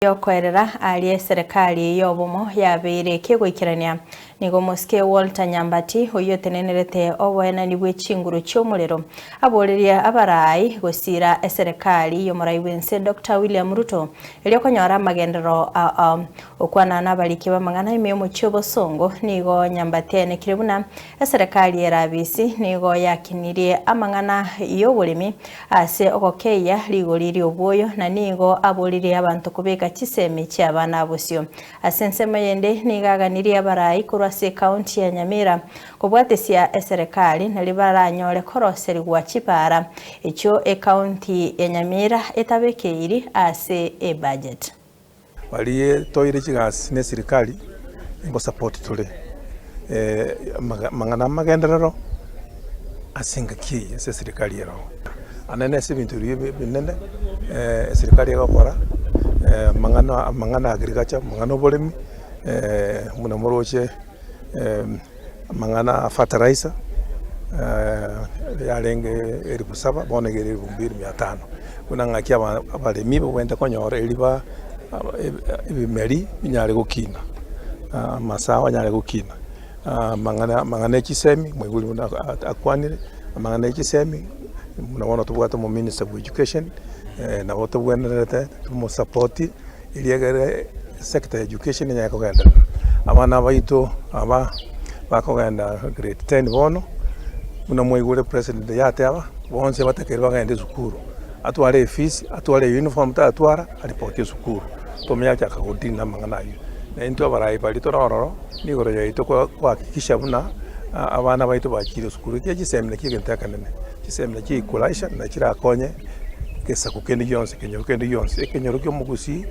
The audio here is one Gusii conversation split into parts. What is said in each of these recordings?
Y'okoerera aria eserekari y'obomo yabeire kegoikerania. Nigo omosike Walter Nyambati oyio otenenerete oboenani bwe chinguru chi'omorero aborerie abarai gosiira eserekari y'omorai bw'ense Doctor William Ruto erio konyora amagenderero ao. Okwana nabariki b'amang'ana ime y'omochie obosongo nigo Nyambati aenekire buna eserekari y'erabisi nigo yakinirie amang'ana y'oboremi Ase ogokeyia rigori ri'obwoyo, na nigo aboririe abanto kobeka chisemi chi'abana bosio. Ase ensemo yende nigo aganirie abarai korwa ase ekaunti ya Nyamira kobwatesia eserekari nario baranyore koroserigwa chipaara echio ekaunti ya Nyamira etabekeiri ase ebudget. Baria toire chigasi ne serikali ngosupport tore amang'ana amagenderero ase engaki eye ase eserikali ere oo. Naende ase ebinto biria ebinene eserikali egokora amang'ana amang'ana agriculture, amang'ana oboremi buna moroche amang'ana a fertilizer yarenge elifu saba bono iga ere elifu mbili mia tano. Buna ng'aki abaremi babwenerete konyora erio ba ebimeri binyare gokina, amasao anyare gokina, amang'ana amang'ana ya chisemi moigwe buna akwanire, amang'ana ya chisemi buna bono tobwate omominister bwa education nabo tobwenerete tomosapoti. Erio egere sector ya education enyare kogenderera. Abana baito aba bakogenda grade ten bono, buna mwaigure president yateba, bonsi abatakeire bagende esukuru, atware efees, atware euniform tatwara, aripotie esukuru, tomanye achaka godeal na amang'ana aywo. Na intwe abarai baria tore ororo, nigoro yaito kohakikisha buna abana baito bachire esukuru, ekiagera chisemi nakio egento ekenene, chisemi nachio equalizer nachirakonye. Egesaku kende gionsi, ekenyoro kende gionsi, ekenyoro kia omogusii,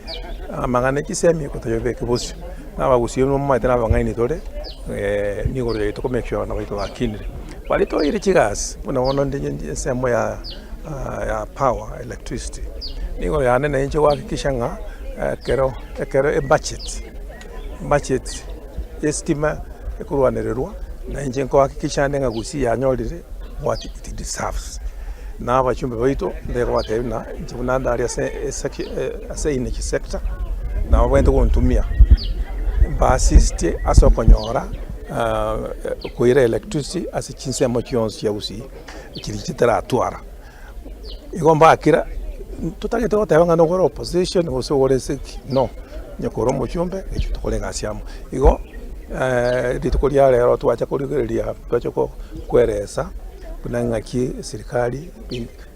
amang'ana e chisemi gotoyobeke bosio, na abagusii momanyete na abang'aini tore nigo yaito ko make sure abana baito bakinire. Baria toire chigasi, buna bono ndi ensemo ya ya power, electricity, nigo yane na inche gohakikisha ng'a ekero ekero ebudget ebudget ya estima ekorwanererwa, na inche nkohakikisha nde ng'a gusii yanyorire what it deserves. Na abachumbe baito ndegobatebia buna inche buna ndare ase eseki ase energy sector, nabo babwenerete gontumia mbaasistie ase okonyora koira electricity ase chinsemo chionsi chia gusii chiria chitaratwara. Igo mbakira totagete goteba ng'a nokore opposition gose okore esegi no, onye kore omochumbe echi tokore egasi amo. Igo rituko ria rero twacha korigereria twacha koeresa buna ng'aki eserikari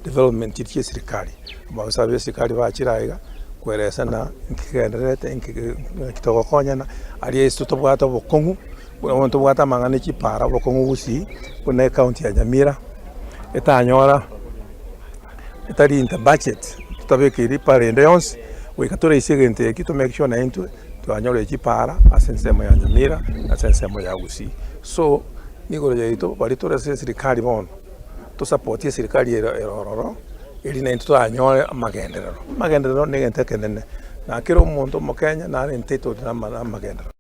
development chia eserikari, abaofisa ba eserikari bachire aiga koeresa na nki kegendererete nki ng'aki togokonyana, aria ase tobwate obokong'u buna bono tobwate amang'ana ya chipara obokong'u gusii buna ecounty ya Nyamira etanyora etari into budget totabekeiri para ende yonsi goika toraise egento eki to make sure naintwe twanyorire chipara ase ensemo ya Nyamira ase ensemo ya Gusii. So nigo yaito baria tore ase eserikari bono tosapotie eserikari ere ere ororo eri naintwe toranyore amagenderero. Amagenderero na egento ekenene na kera omonto omokenya nare entitled na amagenderero.